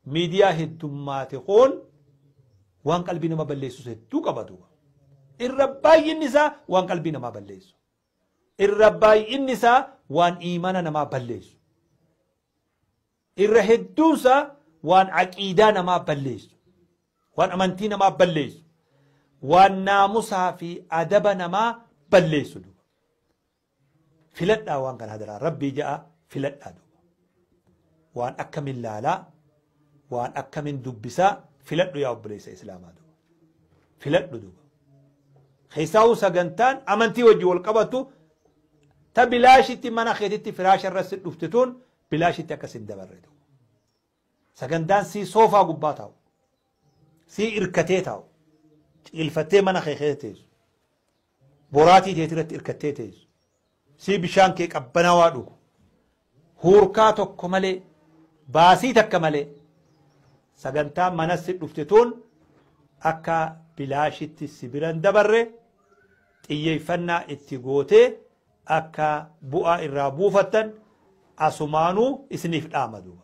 Miidiyaa heddummaate kun waan qalbii nama balleessus hedduu qaba duuba. Irra baay'inni isaa waan qalbii namaa balleessu. Irra baay'inni isaa waan iimana namaa balleessu. Irra hedduun isaa waan aqiidaa namaa balleessu. Waan amantii namaa balleessu. Waan naamusaa fi adaba namaa balleessu duuba. Filadhaa waan kana hadaraa rabbii ja'a filadhaa duuba. Waan akkamiin laalaa, waan akkamiin dubbisaa filadhu yaa obboleessa islaamaa duuba. Filadhu duuba. Keessaawuu sagantaan amantii wajjin wal qabatu ta bilaashitti mana keetitti firaasha irra si dhufte tun bilaashitti akkas hin dabarre duuba. Sagantaan sii soofaa gubbaa taa'u. Sii irkatee taa'u. Ciilfattee mana kee keessa teessu. Boraatii teetii irratti irkattee teessu. Sii bishaan kee qabbanaawaa dhugu. Huurkaa tokko malee, baasii takka malee sagantaan mana si dhufte tun akka bilaashitti si biran dabarre xiyyeeffannaa itti gootee akka bu'aa irraa buufattan asumaanuu isiniif dhaama duuba.